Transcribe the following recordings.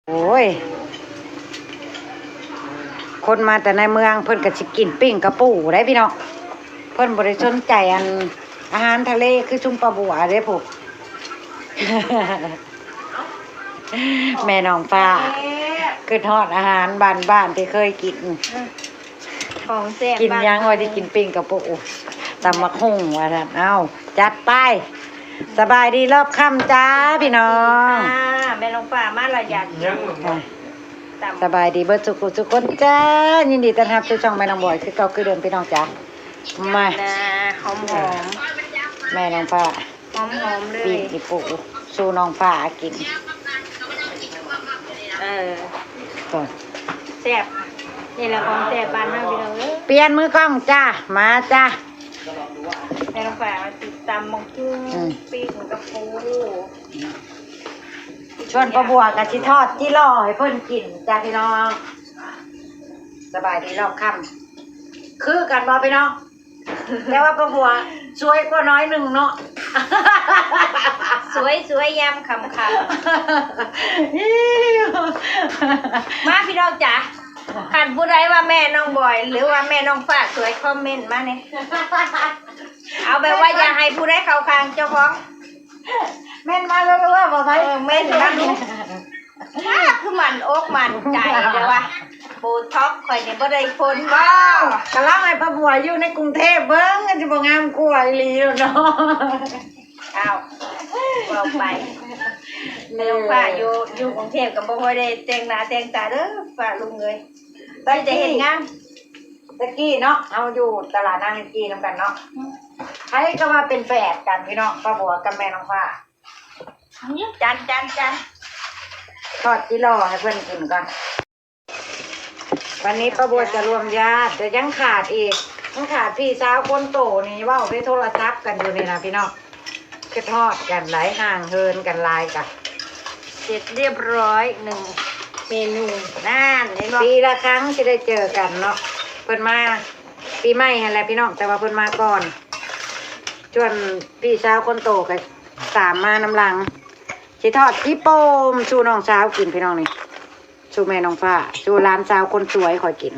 ໂອ້ຍ ຄົນມາແຕ່ໃນເມືອງເພິ່ນກໍຊິກິນປີ້ງກະປູໄດ໋ພີ່ນ້ອງ ເພິ່ນບໍ່ໄດ້ສົນໃຈອັນອາຫານທະເລຄືຊຸມປ້າບົວເດ້ພຸ້ນ. ແມ່ນ້ອງຟ້າ ແຊບ ຄິດຮອດອາຫານບ້ານໆທີ່ເຄີຍກິນ. ຂອງແຊບ ກິນຫຍັງວ່າຊິກິນປີ້ງກະປູ ຕຳບັກຫຸ່ງວ່າຊັ້ນ. ເອົ້າ ຈັດໄປ. ສະບາຍດີຮອບຄ່ຳຈ້າພີ່ນ້ອງ. ແມ່ນ້ອງຟ້າມາລະຢາກກິນ ສະບາຍດີເບິດສູ່ຜູ້ສູ່ຄົນຈ້າ. ຍິນດີຕ້ອນຮັບສູ່ຊ່ອງແມ່ນ້ອງບອຍຄືເກົ່າຄືເດີມພີ່ນ້ອງຈ້າ. ມາ ຫອມໆ ແມ່ນ້ອງຟ້າ ຫອມໆເລີຍ ປີ້ງກະປູສູ່ນ້ອງຟ້າກິນ. ເອີ ແຊບ ນີ້ລະຂອງແຊບບ້ານເຮົາພີ່ນ້ອງເອີຍ. ປ່ຽນມືກ້ອງຈ້າ ມາຈ້າ. ແມ່ນ້ອງຟ້າຊິຕຳບັກຫຸ່ງ ອືມ ປີ້ງກະປູ. ສ່ວນປ້າບົວກໍຊິທອດຈິລໍໃຫ້ເພິ່ນກິນຈ້າພີ່ນ້ອງ. ສະບາຍດີຮອບຄ່ຳ ຄືກັນບໍ່ພີ່ນ້ອງ? ແຕ່ວ່າປ້າບົວສວຍກວ່າໜ້ອຍໜຶ່ງເນາະ. ສວຍ ສວຍຍາມຄ່ຳໆ. ມາພີ່ນ້ອງຈ້າ ຄັນຜູ້ໃດວ່າແມ່ນ້ອງບອຍ ຫຼືວ່າແມ່ນ້ອງຟ້າສວຍ ຄອມເມັນມາແດ່. ເອົາແບບວ່າຢ່າໃຫ້ຜູ້ໃດເຂົ້າຂ້າງເຈົ້າຂອງ. ເມັນມາເລື້ອຍໆ ບໍ່ໄປ ເອີ ເມັນມາດູ. ອ້າ ຄືໝັ້ນອົກໝັ້ນໃຈເດ້ວ່າ ໂບທັອກຂ້ອຍນີ້ບໍ່ໄດ້ຜົນບໍ່? ກະລາວໃຫ້ປ້າບົວຢູ່ໃນກຸງເທບເບິ່ງ ມັນຊິບໍ່ງາມກວ່າອີ່ຫຼີເນາະ. ອ້າວ ເວົ້າໄປ ແມ່ນ້ອງຟ້າຢູ່ ຢູ່ກຸງເທບກໍບໍ່ຄ່ອຍໄດ້ແຕ່ງໜ້າແຕ່ງຕາເດີປ້າລຸງເອີຍ ໄປແຕ່ເຮັດງານ. ແຕ່ກີ້ເນາະ ເຮົາຢູ່ຕະຫຼາດນາງລິນຈີນຳກັນເນາະ ໃຜກໍວ່າເປັນແຝດກັນພີ່ນ້ອງ ປ້າບົວກັບແມ່ນ້ອງຟ້າ. ຈານ ຈານ ຈານ ທອດຈິລໍໃຫ້ເພິ່ນກິນກ່ອນ. ວັນນີ້ປ້າບົວຈະລວມຍາດ ແຕ່ຍັງຂາດອີກ ຍັງຂາດພີ່ສາວຄົນໂຕນີ້ ເວົ້າໃນໂທລະສັບກັນຢູ່ນີ້ນະພີ່ນ້ອງ. ຄິດຮອດກັນຫຼາຍ ຫ່າງເຫີນກັນຫຼາຍກະ ເສັດຮຽບຮ້ອຍໜຶ່ງເມນູ. ນັ້ນ ເຫັນບໍ່? ປີລະຄັ້ງຊິໄດ້ເຈີກັນເນາະ ເພິ່ນມາປີໃໝ່ຫັ້ນແຫຼະພີ່ນ້ອງ ແຕ່ວ່າເພິ່ນມາກ່ອນ. ສ່ວນພີ່ສາວຄົນໂຕກໍຕາມມານຳຫຼັງ ຊິທອດຈີ່ໂປ່ມສູ່ນ້ອງສາວກິນພີ່ນ້ອງນີ້. ສູ່ແມ່ນ້ອງຟ້າ ສູ່ຫຼານສາວຄົນສວຍຂ້ອຍກິນ.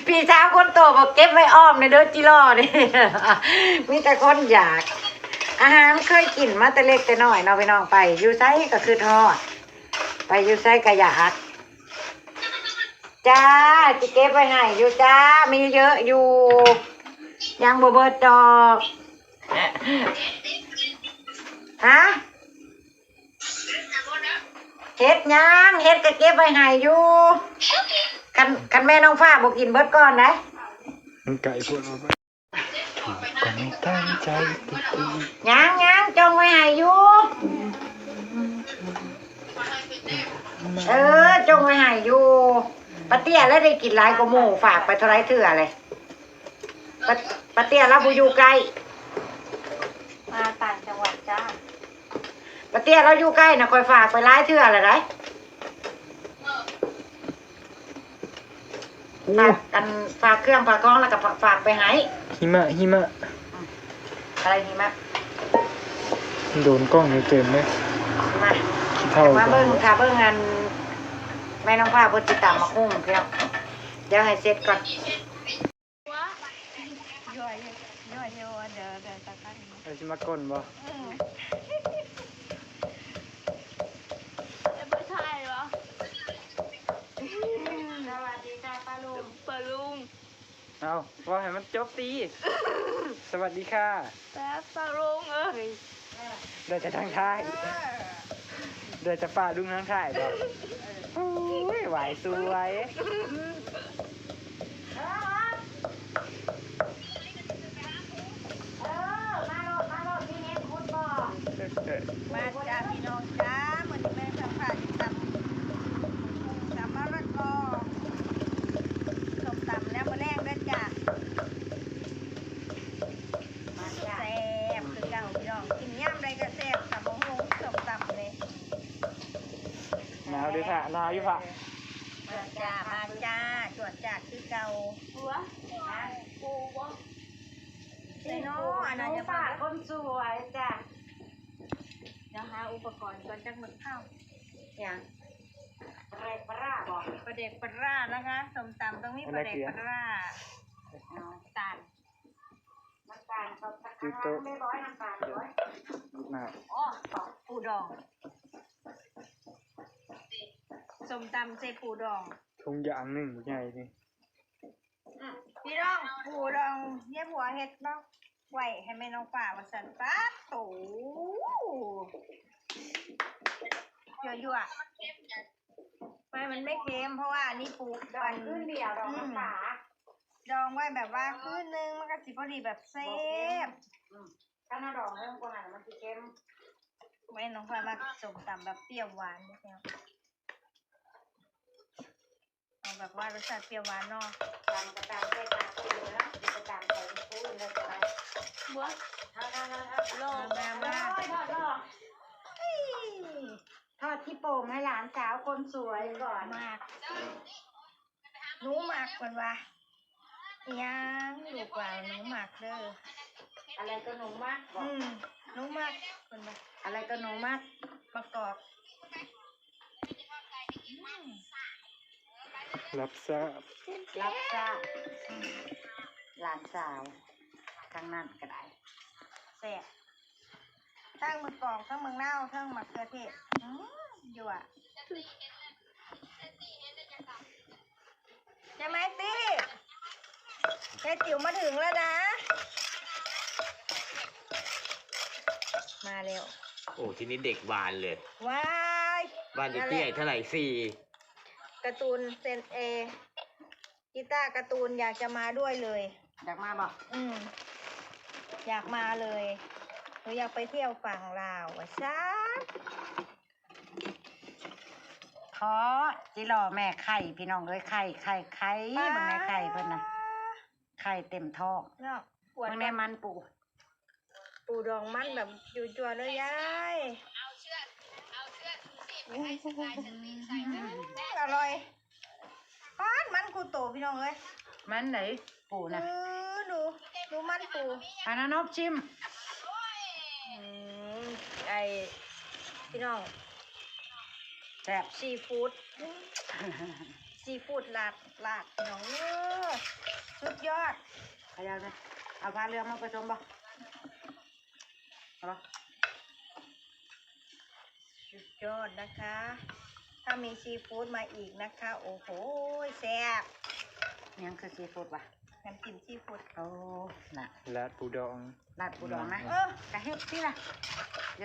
ພີ່ສາວຄົນໂຕບອກເກັບໄວ້ອ້ອມແດ່ເດີຈິລໍນີ້. ມີແຕ່ຄົນຢາກ ອາຫານເຄີຍກິນມາແຕ່ເລັກແຕ່ນ້ອຍເນາະພີ່ນ້ອງ ໄປຢູ່ໃສກໍຄິດຮອດ ໄປຢູ່ໃສກໍຢາກ. ຈ້າ ຊິເກັບໄວ້ໃຫ້ຢູ່ຈ້າ ມີເຍອະຢູ່ ຍັງບໍ່ເບິດດອກ. ຮະ? ເຮັດຫຍັງ? ເຮັດກໍເກັບໄວ້ໃຫ້ຢູ່. ຄັນ ຄັນແມ່ນ້ອງຟ້າບໍ່ກິນເບິດກ່ອນໃດ໋. ມັນໄກໂພດ. ຫຍັງ ຫຍັງ ຈົ່ງໄວ້ໃຫ້ຢູ່. ເອີ ຈົ່ງໄວ້ໃຫ້ຢູ່. ປາເຕ້ຍລະໄດ້ກິນຫຼາຍກວ່າໝູ່ ຝາກໄປເທົ່າໃດເທື່ອເລີຍ. ປາ ປາເຕ້ຍລະບໍ່ຢູ່ໃກ້. ມາຕ່າງຈັງຫວັດຈ້າ. ປາເຕ້ຍລະຢູ່ໃກ້ນະ ຂ້ອຍຝາກໄປຫຼາຍເທື່ອລະໄດ໋. ໂອ້ ຝາກ ອັນ ຝາກເຄື່ອງຝາກຂອງ ແລ້ວກໍຝາກ ຝາກໄປໃຫ້. ຫິມະ ຫິມະ. ອືມ ອະໄລຫິມະ? ໂດນກ້ອງເຕັມເລີຍ. ມາ ຂີ້ເຖົ້າ. ມາເບິ່ງ ຖ້າເບິ່ງ ອັນ ແມ່ນ້ອງຟ້າເພິ່ນຊິຕຳໝາກຫຸ່ງພີ່ນ້ອງ. ດຽວໃຫ້ເສັດກ່ອນ. ເອີ ຊິມາກົນບໍ່? ເອີ ແລ້ວບໍ່ຖ່າຍບໍ່? ສະຫວັດດີຈ້າປ້າລຸງ. ປ້າລຸງ. ເອົາ ເວົ້າໃຫ້ມັນຈົບຕິ. ສະຫວັດດີຄ່າ. ແຊບ ປ້າລຸງເອີຍ. ເອີ ໄດ້ແຕ່ທາງທ້າຍ. ເອີ ໄດ້ແຕ່ປ້າລຸງທາງທ້າຍບໍ? ເອີ ໂອ້ຍ ຫວາຍສວຍ. ເອີ ເອີ ມາໂລດ ມາໂລດ ມີແຮງຂຸດບໍ່? ມາຈ້າພີ່ນ້ອງຈ້າ ມື້ນີ້ແມ່ນພາກັນຕຳ ຕຳມະລະກອ ສົ້ມຕຳຍາມມື້ແລງເດີຈ້າ. ແຊບຄືເກົ່າພີ່ນ້ອງ ກິນຍາມໃດກໍແຊບ ຕຳບັກຫຸ່ງ ສົ້ມຕຳເດ້. ໜາວເດ້ພະ ໜາວຢູ່ພະ. ມາຈ້າ ມາຈ້າ ຈວດຈາດຄືເກົ່າ. ໃສ່ເນາະ ອັນນັ້ນ ຫມູປ່າຄົນສວຍຈ້າ. ດຽວຫາອຸປະກອນກ່ອນ ຈັກມື້ເຂົ້າ ຫຍັງ ປາແດກປາຮ້າບໍ? ປາແດກປາຮ້ານະຄະ ສົ້ມຕຳຕ້ອງມີປາແດກປາຮ້າ. ເອົາ ນ້ຳຕານ ນ້ຳຕານ ເອົາ ຕັກ ເອົາ ເອົາ ເອົາ ເອົາ ນ້ຳຕານ ເອົາ ມາ ອໍ ປູດອງ ສົ້ມຕຳໃສ່ປູດອງ ທຸງຢາງໜຶ່ງບັກໃຫຍ່ນີ້. ອືມ ພີ່ນ້ອງ ປູດອງ ຍາຍບົວເຮັດເນາະ ໄວ້ໃຫ້ແມ່ນ້ອງຟ້າວ່າຊັ້ນ. ປາດໂຕ ຍົວໆ ໄມ່ ມັນໄມ່ເຄັມ ເພາະວ່າອັນນີ້ປູ ດອງຄືນດຽວ ດອງ ອືມ ນ້ຳປາ ດອງໄວ້ແບບວ່າຄືນໜຶ່ງ ມັນກໍຊິພໍດີແບບແຊບ. ບໍ່ເຄັມ ອືມ ຄັນເຮົາດອງເລິກກວ່ານັ້ນ ມັນຊິເຄັມ. ແມ່ນ້ອງຟ້າມັກສົ້ມຕຳແບບປຽວຫວານເດ້ ເອົາແບບວ່າລົດຊາດປຽວຫວານເນາະ. ຕຳກໍຕຳໃສ່ຕາມຜູ້ອື່ນເນາະ ຊິໄປຕຳໃສ່ຜູ້ອື່ນເລີຍກໍໄດ້. ບົວ ເອົາໆໆໆ ໂລ ມາໆໆ ໂອ້ຍ ທອດ ທອດ ທອດ ທອດຂີ້ໂປ່ງໃຫ້ຫຼານສາວຄົນສວຍກ່ອນ. ມາ ໜູມັກ ເພິ່ນວ່າ ອີຫຍັງ ລູກວ່າ ໜູມັກເດີ. ອະໄລກໍໜູມັກບໍ? ອືມ ໜູມັກ ເພິ່ນວ່າ ອະໄລກໍໜູມັກ. ບັກກອກ ອືມ ລັບຊາບ ລັບຊາບ ອືມ ຫຼານສາວທາງນັ້ນກໍໄດ້ ແຊບ. ທັງໝາກກອກ ທັງໝາກນາວ ທັງໝາກເຂືອເທດ ອືມ ຍົວະ. ຍາຍໄມຕີ ຍາຍຕິວມາເຖິງແລ້ວນະ ມາແລ້ວ. ໂອ້ ທີ່ນີ້ເດັກຫວານເລີຍ ວ້າຍ ຫວານເຕ້ຍ ເທົ່າໃດ ສີ່ ກາຕູນເຊັນເອ ກີຕາກາຕູນຢາກຈະມາດ້ວຍເລີຍ. ຢາກມາບໍ່? ອືມ ຢາກມາເລີຍ ໜູຢາກໄປທ່ຽວຝັ່ງລາວວ່າຊັ້ນ. ຂໍຈິລໍແມ່ໄຂ່ ພີ່ນ້ອງເອີຍ ໄຂ່ ໄຂ່ ໄຂ່ ເບິ່ງແມ່ໄຂ່ເພິ່ນນະ ໄຂ່ເຕັມທ້ອງເນາະ. ເບິ່ງແນ່ມັນປູ ປູດອງມັນແບບຢູ່ຈົວເລີຍຍາຍ. ອະລ່ອຍ ປາດ ມັນຄູ່ໂຕ ພີ່ນ້ອງເອີຍ ມັນໃດ ປູນະ. ເອີ ດູ ດູມັນປູ ອານານົບຊິມ. ອືມ ໄອ້ ພີ່ນ້ອງ ແຊບ ຊີຟູດ ຊີຟູດລາດ ລາດ ພີ່ນ້ອງເອີຍ ສຸດຍອດ. ຂະຫຍັບນະ ເອົາຜ້າເຫຼືອງມາປະສົມບໍ່? ເອົາບໍ່? ສຸດຍອດນະຄະ ຖ້າມີຊີຟູດມາອີກນະຄະ. ໂອ້ໂຫ ແຊບ. ຫຍັງຄືຊີຟູດວະ? ນ້ຳຈິ້ມຊີຟູດ. ໂອ້ ນະ ລາດປູດອງ ລາດປູດອງນະ. ອືມ ເອີ ກະເຮັດຕິລະ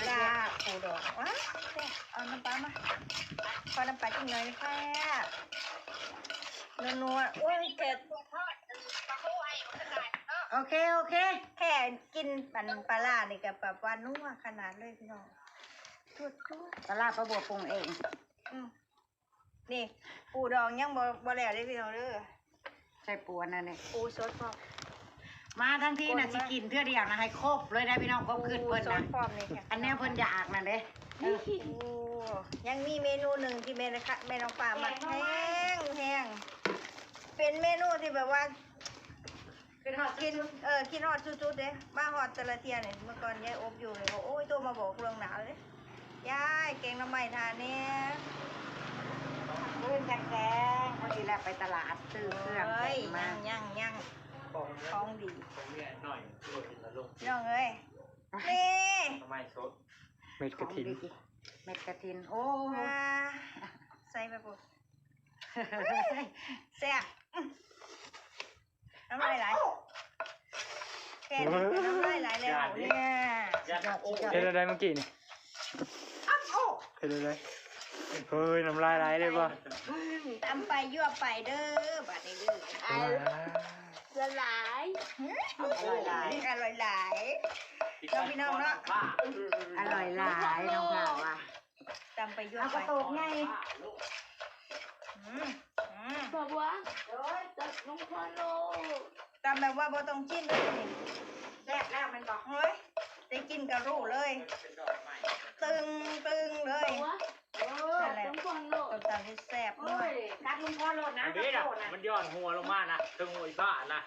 ລາດປູດອງ. ວ້າ ແຊບ ເອົານ້ຳປາມາ ຂໍນ້ຳປາຈັກໜ່ອຍແຊບ ນົວໆ. ໂອ້ຍ ແຄ່ ໂອເຄ ໂອເຄ ແຄ່ກິນອັນປາຮ້ານີ້ກະແບບວ່ານົວຂະໜາດເລີຍພີ່ນ້ອງ. ປາຮ້າປ້າບົວປຸງເອງ. ອືມ ນີ້ ປູດອງຍັງບໍ່ ບໍ່ແລ້ວເດ້ພີ່ນ້ອງເດີ ໃສ່ປູອັນນັ້ນນີ້ ປູສົດພ້ອມ. ມາທັງທີນະ ຊິກິນເທື່ອດຽວນະ ໃຫ້ຄົບເລີຍໄດ໋ພີ່ນ້ອງ ຄວາມຄິດເພິ່ນນະ ອັນແນວເພິ່ນຢາກນັ້ນເດ້. ໂອ້ ຍັງມີເມນູໜຶ່ງທີ່ແມ່ນະຄະ ແມ່ນ້ອງປາມັກແຮງ ແຮງ ເປັນເມນູທີ່ແບບວ່າ ຄິດຮອດ ເອີ ຄິດຮອດສຸດໆເດ້. ມາຮອດແຕ່ລະເທື່ອນີ້ ເມື່ອກ່ອນຍາຍອົບຢູ່ນີ້ ໂອ້ຍ ໂທມາບອກລ່ວງໜ້າເລີຍ ຍາຍ ແກງໜໍ່ໄມ້ຖ້າແດ່. ມື້ອື່ນຈັກແກງ ພໍດີແລ້ວໄປຕະຫຼາດຊື້ເຄື່ອງແກງມາ. ຍັງໆໆ ຂອງດີ ຂອງດີ. ນ້ອງເອີຍ ນີ້ ເມັດກະຖິນ ເມັດກະຖິນ. ໂອ້ ໃສ່ໄປພຸ້ນ ແຊບ. ນ້ຳລາຍໄຫຼ ແຄ່ນີ້ກໍນ້ຳລາຍໄຫຼແລ້ວເນຍ. ເຮັດແນວໃດເມື່ອກີ້ນີ້? ເຮັດແນວໃດ? ເຮີ້ຍ ນ້ຳລາຍໄຫຼເລີຍບໍ່? ຕຳໄປຍົວໄປເດີ ບາດນີ້ເດີ. ຫຼາຍ ອະລ່ອຍຫຼາຍ ອະລ່ອຍຫຼາຍເນາະ ພີ່ນ້ອງເນາະ. ອະລ່ອຍຫຼາຍ ນ້ອງພາວວ່າ ຕຳໄປຍົວໄປ ເອົາກະໂຕກໃຫຍ່. ອືມ ອືມ ບໍ່ບົວ ໂອ້ຍ ຕຳລົງຄອນໂລດ ຕຳແບບວ່າບໍ່ຕ້ອງຈິ້ມເລີຍນີ້. ແຊບແລ້ວແມ່ນບໍ່? ເຮີ້ຍ ໄດ້ກິນກະຮູ້ເລີຍ ຕຶງ ຕຶງເລີຍ. ບໍ່ບົວ ເອີ ຕຳລົງຄອນໂລດ ຕຳ ແຊບ ໂອ້ຍ ກັດລຸງພອນໂລດນະ ອັນນີ້ນະ ກັດໂລດນະ ມັນຍ້ອນຫົວລົງມານະ ເທິງຫົວອີ່ປ້ານະ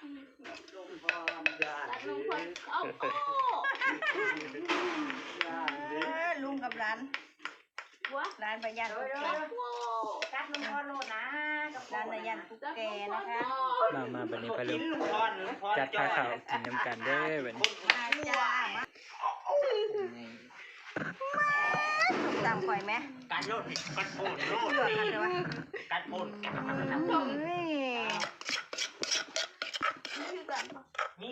ລຸງພອນ ກັດລຸງພອນ ໂອ້ໂຫ ເອີ ລຸງກັບຫຼານ ຫຼານບໍ່ຢ້ານຕຸກແກ ກັດລຸງພອນໂລດນະ ກັບໂລດນະ ຫຼານບໍ່ຢ້ານຕຸກແກນະຄະ ມາ ມາ ບັດນີ້ໄປເລີຍ ຈັດພາເຂົ້າກິນນຳກັນເດີບັດນີ້ ມາຈ້າ ມາ ມາ ສົ້ມຕຳຂ້ອຍແມ ກັດໂລດ ກັດໂພດໂລດ ກັດໂພດ ເອີຍ ມີຄືກັນນີ້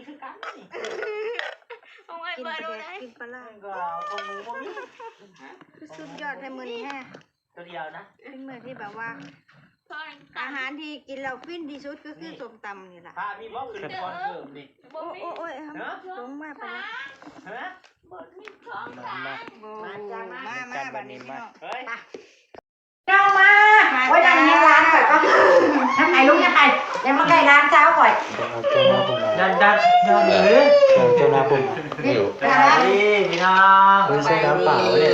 ຂອງອ້າຍ ກິນ ເປີດ ປາແດກ ໂລດໄດ໋ ກິນປາຮ້າ ກໍຂອງໝູບໍ່ມີ ຄືສຸດຍອດແທ້ມື້ນີ້ແຮະ ໂຕດຽວນະ ເປັນມື້ທີ່ແບບວ່າ ອາຫານທີ່ກິນແລ້ວຟິນທີ່ສຸດກໍຄື ນີ້ ສົ້ມຕຳນີ້ລະ ພາມີບໍ່ຂຶ້ນກ່ອນເພີ່ມນີ້ ໂອ້ຍ ໂອ້ຍ ໂອ້ຍ ຫະ? ລົງມາປາແດກ ຮະ? ບໍ່ມີຂອງ ມາ ມາ ມາ ມາ ມາ ມາ ບັດນີ້ ມາ ພີ່ນ້ອງ ເຮີ້ຍ ໄປ ນ້ອງມາ ມາ ໂອ້ຍ ນັ້ນແຮງຫຼານຂ້ອຍກໍ ຍັບໄປລູກ ຍັບໄປ ຢ່າມາໃກ້ຫຼານສາວຂ້ອຍ ເຈົ້າໜ້າຜົມ ເຈົ້າໜ້າຜົມ ເຈົ້າໜ້າຜົມ ສະບາຍດີພີ່ນ້ອງ ເອີຍ ໃສ່ນ້ຳປາເລີຍ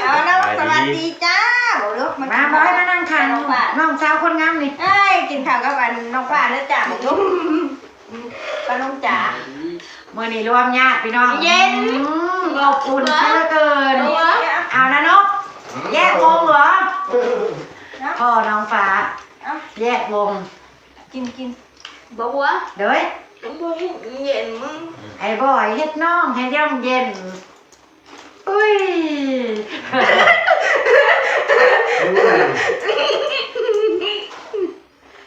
ເອົາເນາະ ສະບາຍດີຈ້າ ເອົາລູກ ມາ ມາ ບອຍ ມານັ່ງຂ້າງນ້ອງສາວຄົນງາມນີ້ ເອີຍ ກິນເຂົ້າກັບອັນນ້ອງຟ້າເດີຈ້າ ລູກ ປ້າລຸງຈ໋າ ມື້ນີ້ລວມຍາດພີ່ນ້ອງ ເຢັນ ອືມ ອົບອຸ່ນເຫຼືອເກີນ ເອົາລະເນາະ ແຍກວົງເຫຼືອ ພໍ່ນ້ອງຟ້າ ເອົ້າ ແຍກວົງ ກິນ ກິນ ບໍ່ຫົວ ໂດຍ ບໍ່ເຮັດເຢັນມຶງ ໄອ້ບອຍເຮັດນ້ອງໃຫ້ຢ້ຳເຢັນ ອຸ້ຍ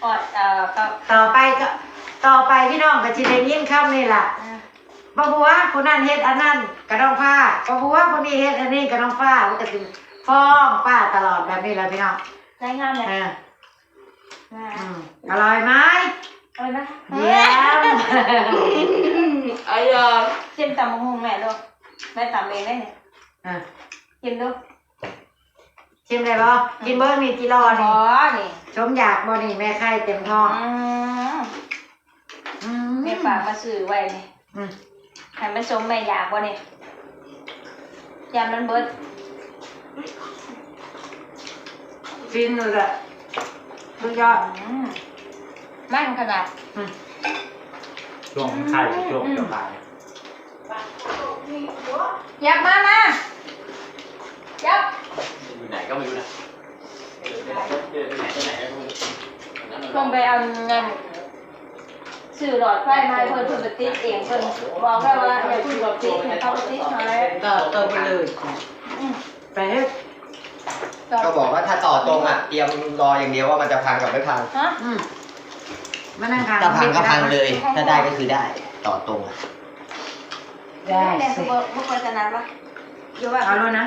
ອອດ ເອີ ຕໍ່ໄປກໍ ຕໍ່ໄປພີ່ນ້ອງກໍຊິໄດ້ຍິນຄຳນີ້ລະ ອາ ບໍ່ຫົວຜູ້ນັ້ນເຮັດອັນນັ້ນກະນ້ອງຟ້າ ບໍ່ຫົວຜູ້ນີ້ເຮັດອັນນີ້ກະນ້ອງຟ້າ ມັນກໍຊິຟ້ອງປ້າຕະຫຼອດແບບນີ້ລະພີ່ນ້ອງ ລາຍງານແຫຼະ ເອີ ອືມ ອະລ່ອຍໄໝ? ອະລ່ອຍໄໝ? ຢ້ຽມ ອະລ່ອຍ ຊີມຕຳບັກຫຸ່ງແມ່ດູ ແມ່ຕຳເອງເດ້ນີ້ ອາ ຊີມດູ ຊີມໄດ້ບໍ່? ກິນເບິ່ງນີ້ ຈິລໍນີ້ ບໍ່ນີ້ ຊົມຢາກບໍ່ນີ້? ແມ່ໄຂ່ເຕັມທ້ອງ ອືມ ອືມ ແມ່ຝາກມາຊື້ໄວ້ນີ້ ອືມ ໃຫ້ມັນສົມແມ່ຢາກບໍ່ນີ້? ຢ້ານມັນເບິດ ຟິນເລີຍແຫຼະ ສຸດຍອດ ອືມ ມັນຂະໜາດ ອືມ ຊ່ວງມັນໄຂ່ ອືມ ຊ່ວງມັນຈະຂາຍ ຍັບມາ ມາ ຍັບ ຢູ່ໄຫນກໍບໍ່ຮູ້ນະ ເພິ່ນໄປເອົານັ້ນ ຊື້ຫຼອດໄຟມາໃຫ້ເພິ່ນ ເພິ່ນໄປຕິດເອງ ເພິ່ນບອກແລ້ວວ່າຢ່າເພິ່ນໄປຕິດ ໃຫ້ເຂົາໄປຕິດໃຫ້ ຕໍ່ ຕໍ່ໄປເລີຍ ອືມ ໄປເຮັດ ກໍບອກວ່າຖ້າຕໍ່ตรงอะ เตรียมรออย่างเดียวว่ามันจะพังกับไม่พัง ຮະ ອືມ ມານັ່ງທາງ ຖ້าพังก็พังเลย ถ้าได้ก็คือได้ ต่อตรงอะ ໄດ້ ແມ່ຄືບໍ່ ບໍ່ຄ່ອຍຖະໜັດວະ ຢ່າວ່າ ເອົາໂລດນະ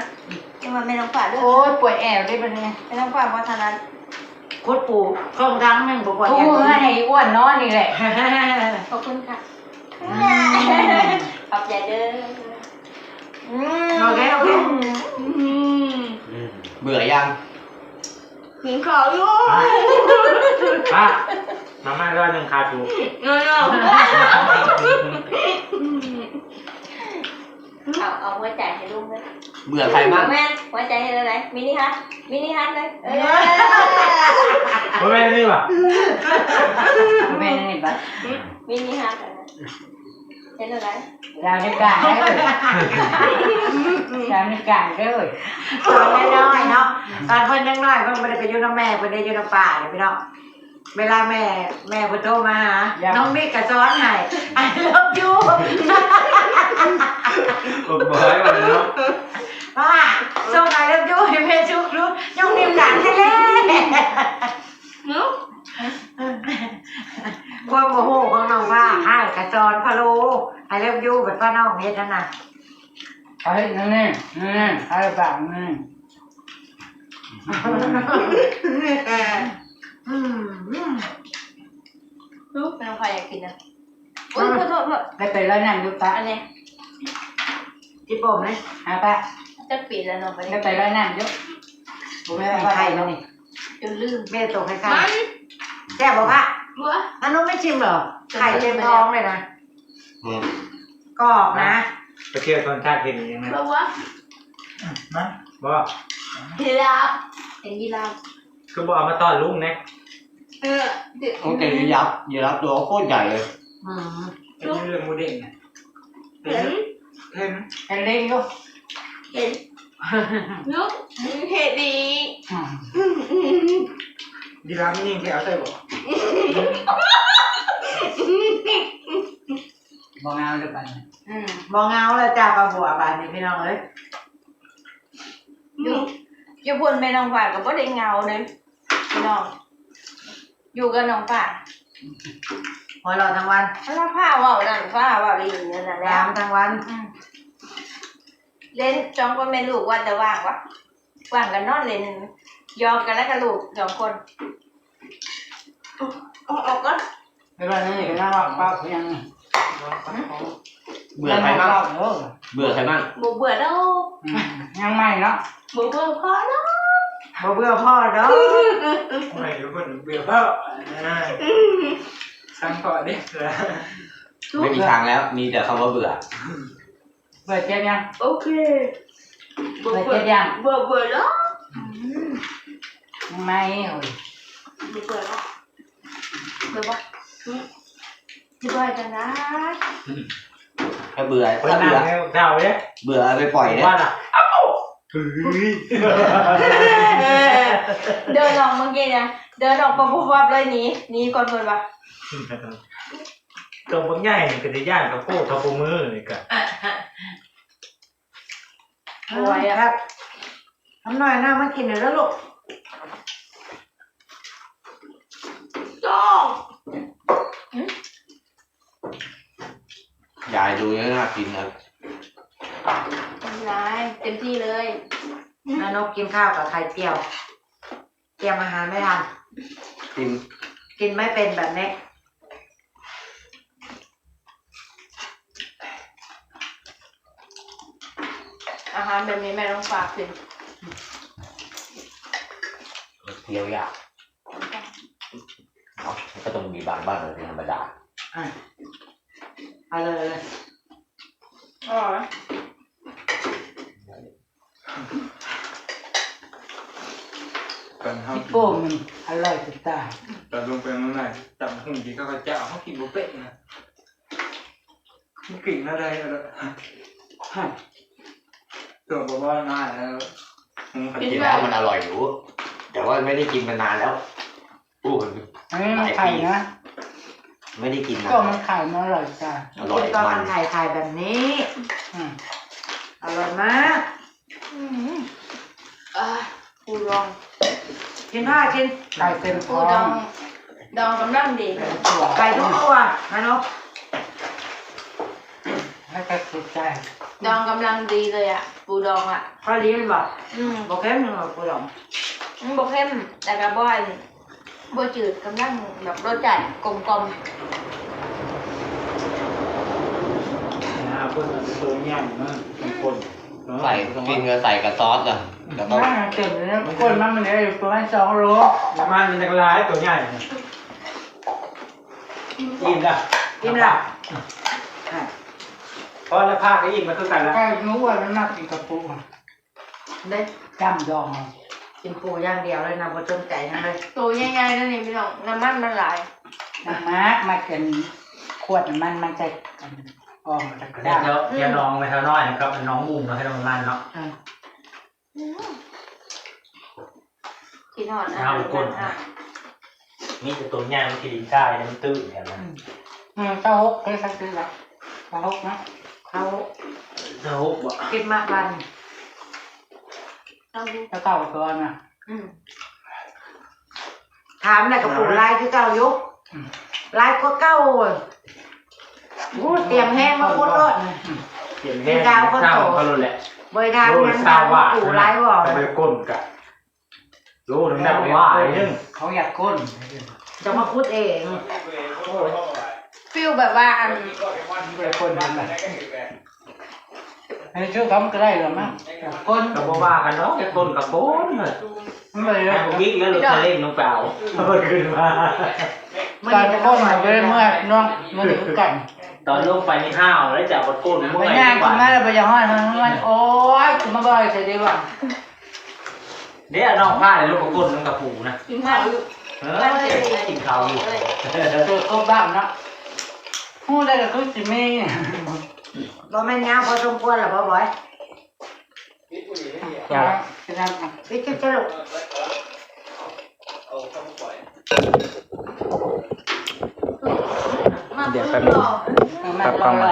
ຢ່າວ່າແມ່ນ້ອງຟ້າເດີ ໂອ້ຍ ປວດແອວເດ້ບັດນີ້ ແມ່ນ້ອງຟ້າບໍ່ຖະໜັດ ຄຸດປູຂອງທາງໜຶ່ງບໍ່ປວດແອວ ປູເຮືອນໃຫ້ອ້ວນນອນນີ້ແຫຼະ ຂອບຄຸນຄ່ະ ອືມ ຂອບໃຈເດີ ອືມ ໂອເຄ ໂອເຄ ອືມ ເບື່ອຍັງ? ກິນເຂົ້າຢູ່ ປ້າ ມາມ່າຮ້ອຍໜຶ່ງຂາຍປູ ເນາະ ເອົາ ເອົາຫົວໃຈໃຫ້ລຸງເລີຍ ເບື່ອໃຜບ້າງ ແມ່ນ ຫົວໃຈເຮັດຈັ່ງໃດ ມິນິຮາດ ມິນິຮາດເລີຍ ເອີ ບໍ່ແມ່ນອັນນີ້ຫວາ ບໍ່ແມ່ນອັນນີ້ຫວາ ມິນິຮາດ ເຮັດຈັ່ງໃດ ສາວນິກາເດີ ສາວນິກາເດີ ຕອນນ້ອຍໆເນາະ ຕອນເພິ່ນຍັງນ້ອຍ ເພິ່ນບໍ່ໄດ້ໄປຢູ່ນຳແມ່ ເພິ່ນໄດ້ຢູ່ນຳປ້ານີ້ພີ່ນ້ອງ ເວລາແມ່ ແມ່ເພິ່ນໂທມາຫາ ຢາກ ນ້ອງມິກກໍສອນໃຫ້ I love you ບອກບໍ່ໃຫ້ວ່າເນາະ ວ່າ ສົ່ງ I love you ໃຫ້ແມ່ສຸກດູ ຍົກນິ້ວກາງແທ້ໆ ຄວາມບໍ່ຮູ້ຂອງນ້ອງວ່າ ອ້າຍກະສອນພະໂລ I love you ບັດວ່ານ້ອງເຮັດຫັ້ນນະ ເອົາເຮັດນັ້ນແນ່ ນັ້ນແນ່ ເອົາປາກນັ້ນ ອືມ ອືມ ລູກ ແມ່ນ້ອງພາຢາກກິນນະ ໂອ້ຍ ໂທດ ໂທດ ໄດ້ໄປລອຍນ້ຳຢູ່ປະ ອັນນີ້ ຈິໂປ້ມເດ້ ຫາປະ ຈັກປີແລ້ວນ້ອງໄປ ໄດ້ໄປລອຍນ້ຳຢູ່ ບໍ່ແມ່ນໄຂ່ແລ້ວນີ້ ຈົນລືມ ແມ່ໂຕໄຂ່ ມັນ ແຊບບໍ່ພະ? ບໍ່ ອັນນັ້ນໄມ່ຊີມເຫຼືອ? ໄຂ່ເຕັມທ້ອງເລີຍນະ ອືມ ກອບນະ ໄປທ່ຽວສວນສັດເຫັນອີ່ຫຍັງນະ? ບໍ່ ບໍ່ ມາ ບໍ່ ຢີລາຟ ເຫັນຢີລາຟ ຄືບໍ່ເອົາມາຕ້ອນລຸງແດ່? ເອີ ໂອເຄ ຢືນຢັບ ຢືນຢັບຕົວໂຄດໃຫຍ່ເລີຍ. ອືມ ເປັນເລື່ອງໝູເດ້ງນະ. ເຫັນ ເຫັນ ເຫັນເດ້ງຢູ່ ເຫັນ ລູກເຮັດດີ. ອືມ ດີລາມີຍິງແຖວໃສ່ບໍ່? ບໍ່ເຫງົາເລີຍບາດນີ້. ອືມ ບໍ່ເຫງົາແລ້ວຈ້າ ປ້າບົວ ບາດນີ້ພີ່ນ້ອງເອີຍ. ຢູ່ ຢູ່ພຸ້ນແມ່ນ້ອງຟ້າກໍບໍ່ໄດ້ເຫງົາເດ້ພີ່ນ້ອງ ຢູ່ກັບນ້ອງຟ້າ ຫົວເລາະທັງວັນ ແລ້ວຟ້າເວົ້ານັ້ນ ຟ້າເວົ້ານີ້ນັ້ນແຫຼະ ຖາມທັງວັນ. ອືມ ເຫຼັ້ນສອງຄົນແມ່ລູກວ່າແຕ່ວ່າງວະ ວ່າງກໍນອນເຫຼັ້ນ ຢອກກັນແລ້ວກັບລູກສອງຄົນ. ອອກ ອອກກ່ອນ. ເວລານີ້ກໍຍັງວ່າປ້າເພິ່ນຍັງ ເບື່ອໃຜບ້າງ? ເອີ ເບື່ອໃຜບ້າງ? ບໍ່ເບື່ອດອກ. ອືມ ຍັງໃໝ່ເນາະ ບໍ່ເບື່ອພໍ່ດອກ ບໍ່ເບື່ອພໍ່ດອກ. ໃໝ່ເພິ່ນເບື່ອພໍ່ ອາ ຊ່າງພໍ່ເດ້. ໄມ່ມີທາງແລ້ວ ມີແຕ່ຄຳວ່າເບື່ອ. ເບື່ອເຈັບຍັງ? ໂອເຄ ເບື່ອເຈັບຍັງ? ບໍ່ເບື່ອດອກ. ອືມ ຍັງໃໝ່ເອີຍ ບໍ່ເບື່ອດອກ. ເບື່ອບໍ່? ອືມ ຊິບໍ່ເຮັດຈັ່ງໃດ? ອືມ ຖ້າເບື່ອ ຖ້າເບື່ອ ເຈົ້າເດ້ ເບື່ອເອົາໄປປ່ອຍເດ້ ວ່ານະ. ເອີ ເດີນອອກເມື່ອກີ້ນະ ເດີນອອກປັບໆເລີຍ ໜີ ໜີກ່ອນເພິ່ນວ່າ. ໂຕບັກໃຫຍ່ນີ້ກໍຊິຢ້ານກັບໂຄດເທົ່າຜູ້ມືນີ້ກະ. ໂອ້ຍ ແຊບ. ຄຳນ້ອຍນະ ມາກິນເດີລູກ. ຈ້ອງ ຍາຍດູແລ້ວໜ້າກິນນະ. ຍາຍ ເຕັມທີ່ເລີຍ. ນ້ານົກກິນຂ້າວກັບໄຂ່ຈຽວ. เตรียมอาหารไม่ทัน กิน กินไม่เป็นแบบนี้ อาหารแบบนี้แม่ต้องฝากกิน เคี้ยวยาก เนาะ ก็ต้องมีบางบ้างเป็นธรรมดา อ่ะ เอาเลย เอาเลย อร่อย อีโป้มันอร่อยจะตาย ตอนลงไปเมืองนอก ตำบักหุ่งกินข้าวเจ้า เขากินบ่เป็นนะ มันกินอะไรอะ ฮะ ตัวบ่บ่ง่ายแล้ว อืม กินแล้วมันอร่อยอยู่ แต่ว่าไม่ได้กินมานานแล้ว โอ้ อันนี้มันไข่นะ ไม่ได้กินนาน ก็มันไข่มันอร่อยจ้ะ อร่อย กินตอนมัน มันไข่ๆแบบนี้ อืม อร่อยมาก อืม อ่า ปูดอง กินค่ะ กิน ไก่เต็มท้อง ปูดอง ดองกำลังดี ไก่ทุกตัวนะเนาะ ให้แกสุดใจ ดองกำลังดีเลยอะ ปูดองอะ พอดีมันบอก อืม บ่เค็มมันบอกปูดอง มันบ่เค็ม แต่ก็บ่อัน บ่จืด กำลังแบบรสชาติกลมกล่อม หาคนเอาไปต้มยำนะ อืม คน ใส่ กินก็ใส่กับซอสอะ แล้วก็ มาเต็มเลยนะ คนมามันได้อยู่ประมาณสองโล น้ำมันมันจะหลาย ตัวใหญ่นะ อิ่มละ อิ่มละ พอแล้ว ผ้าก็อิ่มมาคือกันละ ใช่ หนูอ้วนมันมากกินกับปูอะ เด้ จ้ำดอง กินปูอย่างเดียวเลยนะ บ่สนใจหยังเลย โตใหญ่ๆ นั่นนี่พี่น้อง น้ำมันมันหลาย น้ำมาก มากินขวดน้ำมัน มันจะอ่อน อันนี้เจ้า เจ้าน้องไปเท่าน้อยนะครับ น้องอุ้มมาให้น้องมันเนาะ อ่า อืม กินหอดนะ เอาไปก้น อ่ะ มีแต่ตัวใหญ่ มันกินได้ มันตื้นแถวนั้น อืม อืม เต้าหก เคยสักทีละ เต้าหกนะ เต้า เต้าหกบ่ คิดมากวัน เต้าหก เต้าเก่าตัวน่ะ อืม ถามแล้วก็ปลูกหลายคือเก่าอยู่ อืม หลายกว่าเก่า โอ้ เตรียมแฮงมาขุดโลด เตรียมแฮง เป็นดาวคนโต เขาโลดแหละ บ่ได้ถามหยัง โลละซาวบาท ถามว่าปลูกหลายบ่ ไปก้นกะ โลหนึ่งได้ว่าหนึ่ง เขาอยากก้น จะมาขุดเอง โอ้ย ฟีลแบบว่าอัน ไปก้นนั่นแหละ ให้ชื่อเขามันก็ได้หรอมั้ง ก้น ก็บ่ว่ากันดอก จะก้นก็ก้น มันเลย ให้พวกบิ๊กแล้วรถซาเล้งลงไปเอา เอามันขึ้นมา ตอนก้นมันก็เลยเมื่อยเนาะ มันคือกัน ตอนลงไปนี่ห้าวแล้วจะเอาก้นเมื่อย ไปย่างกินมาแล้วไปย่างห้อยมัน โอ้ย กูมาบ่อยใส่ได้ว่ะ ເດ້ ນ້ອງພາໄດ້ລົງໄປກົ້ນນຳກະປູນະ ກິນເຂົ້າຢູ່ ເອີ ກິນເຂົ້າຢູ່ ເອີ ເກີດຄົບບ້ານເນາະ ຮູ້ໄດ້ກໍຄືຊິມີ ບໍ່ແມ່ນຍາວພໍສົມຄວນລະບໍ່ບອຍ? ຍາວລະ ປິດຄລິບເທື່ອລູກ ດຽວແປັບໜຶ່ງ ປັບກ້ອງໃໝ່.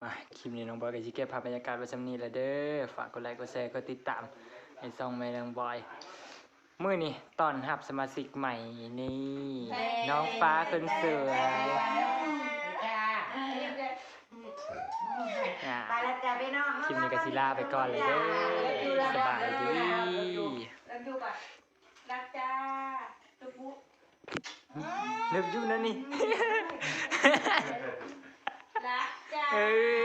ມາ ຄລິບນີ້ນ້ອງບອຍກໍຊິເກັບພາບບັນຍາກາດໄວ້ສ່ຳນີ້ລະເດີ. ຝາກກົດໄລ ກົດແຊ ກົດຕິດຕາມໃຫ້ຊ່ອງແມ່ນາງບອຍ. ມື້ນີ້ຕ້ອນຮັບສະມາຊິກໃໝ່ນີ້ ນ້ອງຟ້າຄົນສວຍ. ອ່າ ໄປລະຈ້າພີ່ນ້ອງ ຄລິບນີ້ກໍຊິລາໄປກ່ອນລະເດີ. ສະບາຍດີ. ລັກຈ້າ ເລິບຢູ່ນັ້ນນີ້ ລັກຈ້າ ເອີ.